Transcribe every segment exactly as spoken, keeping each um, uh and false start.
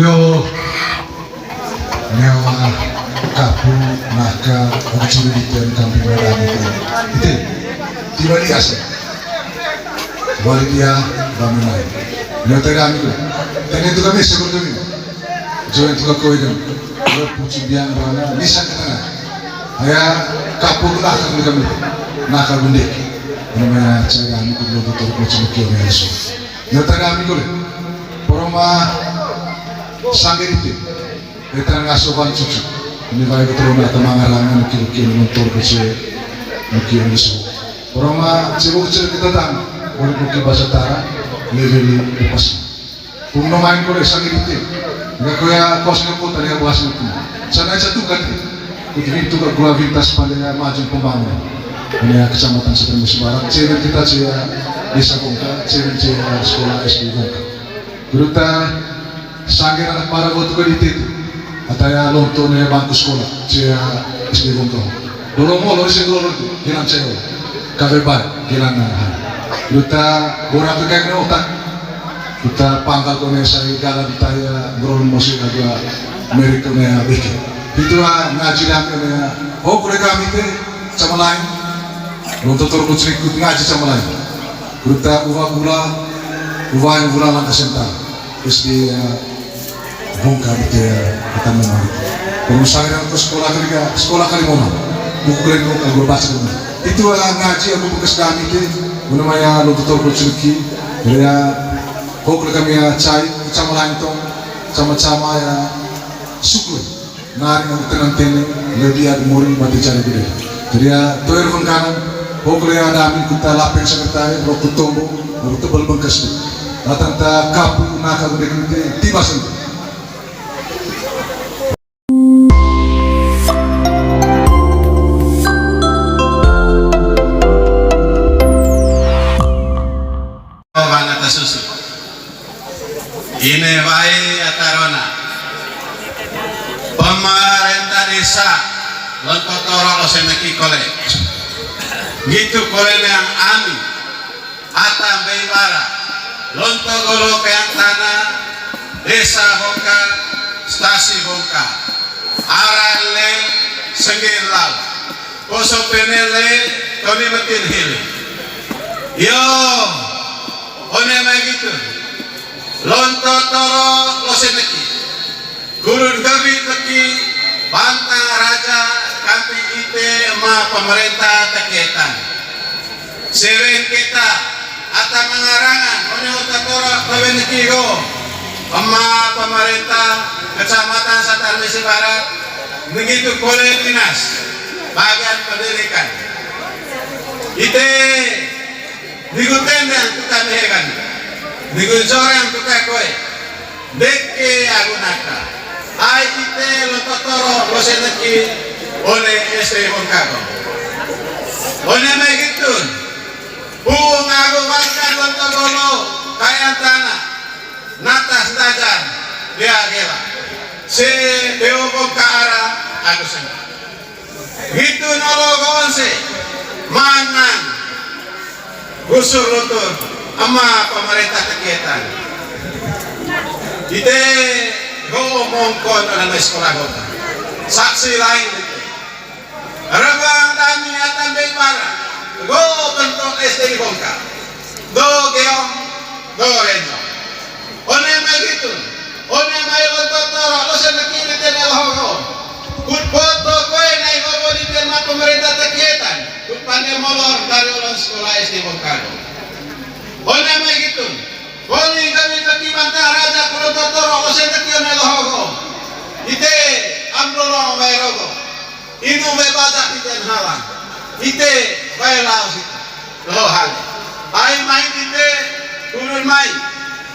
Yo, nyawa kapu naka uciri diten kami merani ite. Ite, tiba di asa. Wali dia bangunan. Nyawa tadi kami tu. Tadi tu kami sebut kami. Join tu kau idem. Lo puji biang bana, lisan katana. Aya kapu naka kami kami. Naka gundik. Namanya cari kami tu lo betul puji biang bana. Nyawa tadi kami kule. Poroma sangge dite. Eta ngaso ban cucu. Ini baik betul na tamang arangan kiri-kiri nonton kece. Mungkin bisa. Poroma cebok cil kita tang. Boleh mungkin bahasa Tara. Lebih lepas. Pung no main kole sangge dite. Enggak koya kos ngepot tadi aku asli pun. Sana aja tuh kan. Kutu itu gua vintas pandai maju pembangunan. Ini ya, Kecamatan Setermisi Barat. Cewek kita cia Desa Bongka, cewek cia sekolah S D Bongka. Kuruta sangge anak para botu ke dite. Ataya lonto ne bangku sekolah, cia S D Bongka. Dolo molo isi dolo tu, gilang ceo. Kabe bai, gilang na. Kuruta borak ke kayak otak. Kuta pangkal kone sai gala ditaya, bro, mosi agua merik kone abike. Itu ah ngaji dame ne. Oh, kure kami te sama lain. Lonto turun cerikut ngaji sama lain. Kuruta uwa gula, uwa yang gula langkah sentar. Terus di, eh, Bongka di ke kata memang. Kalau misalnya ke sekolah kali ka, sekolah kali mau. Buku keren mau kalau baca dulu. Itu, eh, ngaji aku bekas kami ke, namanya lo betul betul ceriki. Ya, kok kami ya cai, sama lantong, sama-sama ya syukur. Nari nang tenang tene, lebih ada muri mati cari gede. Jadi ya, toer bengkanan, pokoknya ada amin kuta lapeng sekretari, rokok tombo, rokok tebal bengkas tu. Datang ta kapu naka gede gede, tiba sini. Bana tasusu. Ine wai atarona. Pemerintah desa Lonto Toro Loseneki kole. Gitu kole yang ami. Ata Mbei Bara. Lonto Golo Keang Tanah. Desa Bongka. Stasi Bongka. Aran le Senggir Lau. Poso penele, toni metin hili. Yo, one mai gitu. Lonto Toro Loseneki. Gurun gawi teki, bantang raja, kanti ite, ema pemerintah tekietan. Sewen kita, ata mangarangan, one Lonto Toro Loseneki go. Ema pemerintah, Kecamatan Setermisi Barat, Begitu kole dinas bagian pendidikan. Ite, nigu tendang tuka mehegan, nigu jorang tuka koe, deke agu naka. Ai ite Lonto Toro Loseneki, one S D Bongka go. One mai gitun, pung agu warga Lonto Golo, Keang Tanah, natas dajar, dia gela. Se deo Bongka ara, agu sengka. Gitu nolo gonse, manang, gusur luntur, ema pemerintah tekietan. Ite, go mongkon anak sekolah kota. Saksi lain itu. Rebang dami ata Mbei Bara, go bentuk S D Bongka. Do geong, do rendong. One mai gitun, one mai Lonto Toro, Loseneki di tene lohogo. Kut foto koe nai hogo di tema pemerintah tekietan. Kut pande molor dari olon sekolah S D Bongka go. One mai gitun, boli kami teki bantang raja ku Lonto Toro, Loseneki one lohogo. Ite, amrolo mai rogo. Inu be baja ite halang. Ite bae lao sita. Lo hale. Ai mai ite turun mai.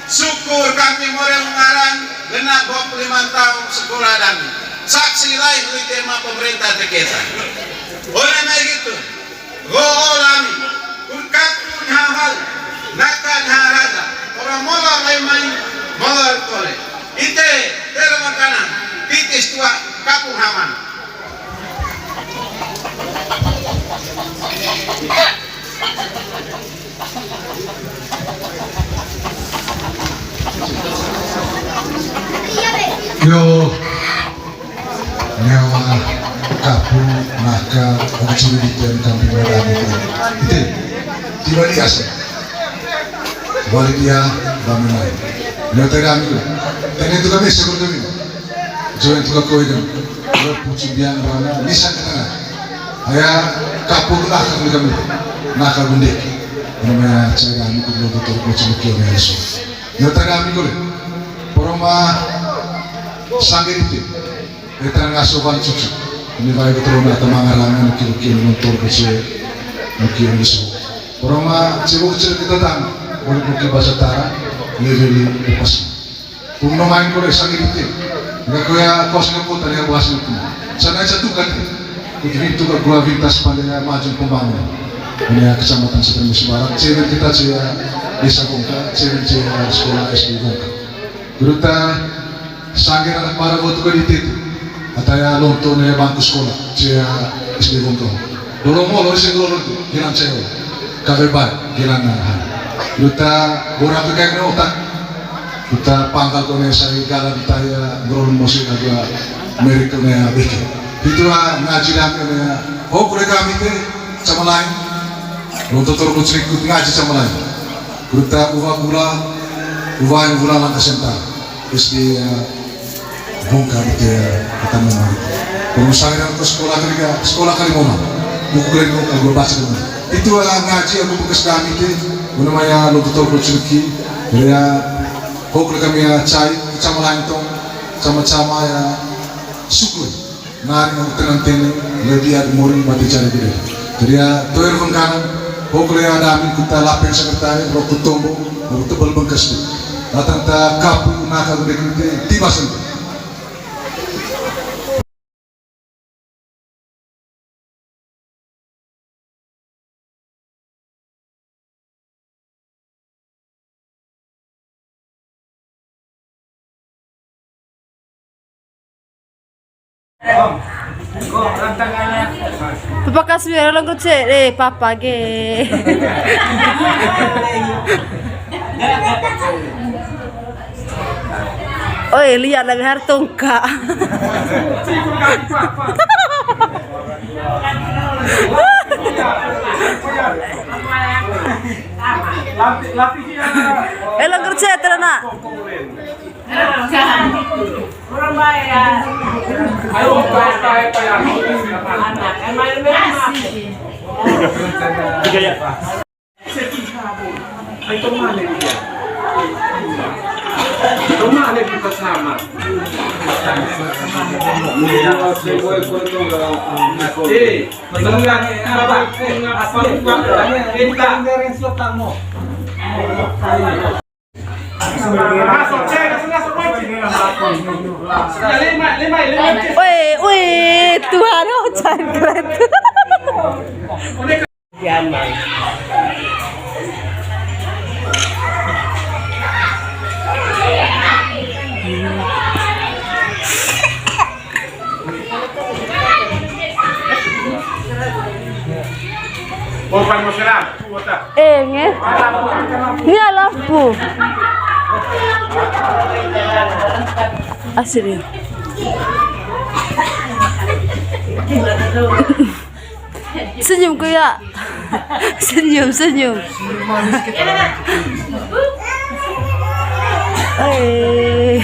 Syukur kami more mengaran genap dua puluh lima tahun sekolah dami. Saksi lain ite ma pemerintah teketa. Oleh mai gitu. Go lami. Kurkat pun hal-hal. Nakan haraja. Orang mola mai mai. Mola kole. Ite, tera makanan. Titis tua kapung haman. Yo, nyawa kapu naka ucuri di ten kambing merah itu. Itu, tiba di asa. Balik dia, bangun lagi. Nyawa tadi kami tu. Tadi itu kami seperti ini. Join tu kau itu. Kalau pucuk biang rana, bisa ke tengah. Aya kapu naka kami. Naka gundek. Namanya cewek kami tu betul-betul pucuk biang rana. Nyawa tadi kami tu. Poroma sangge dite. Eta ngaso ban cucu. Ini bae betul na tamang arangan ki ki nonton ke ce. Ki nonton. Poroma cebok cel kita tang. Boleh pakai bahasa Tara. Lebih lepas. Pung no main kole sangge dite. Enggak kaya kos enggak kota dia bahasa itu. Sana satu kan. Kutu itu ke gua vintas pandai maju pembangunan. Ini ya, Kecamatan Sepermusi Barat. Cewek kita cia Desa Bongka, cewek cia sekolah S D Bongka. Guru ta sangge anak para botu ka dite tu. Ataya lonto ne bangku sekolah, cia S D Bongka. Dolo molo isi dolo tu, gilang ceo. Kabe bai, gilang na. Guru ta bora tu kayak ne otak. Guru ta pangkal kone sai galan taya, guru musik agak merik kone abis. Itu ah ngaji dame ne. Oh, kure kami te, sama lain. Lonto toro kucing ngaji sama lain. Guru ta uwa gula, uwa yang gula langkah sentar. S D, eh, Bongka itu ya, kata memang. Kalau misalnya ke sekolah kali ya, sekolah kali mau. Buku kali mau, kalau baca dulu. Itu, eh, ngaji aku bekas kami itu, namanya lo betul berceriki. Ya, kok kami ya cai, sama lantong, sama-sama ya syukur. Nari nang tenang tene, lebih ada moring mati cari gede. Jadi ya, toer bengkang, pokoknya ada amin kita lapeng sekretari, rokok tombo, rokok tebal bengkas tu. Datang ta kapu naka gede gede, tiba sentuh. Papa kasih orang kecil, eh, papa ge. Oi, lihat lagi hartongka. Elok kerja terus, nak. Tiga ya. Ay, tomale dia. Tomale dia kasama. Eh, masalah ni, apa? Eh, apa? Kita. Woi, woi, Tuhan, oh, jangan keren. Eh, nge. Ini lampu. Asli. Senyum, Kuya. Senyum, senyum. Eh.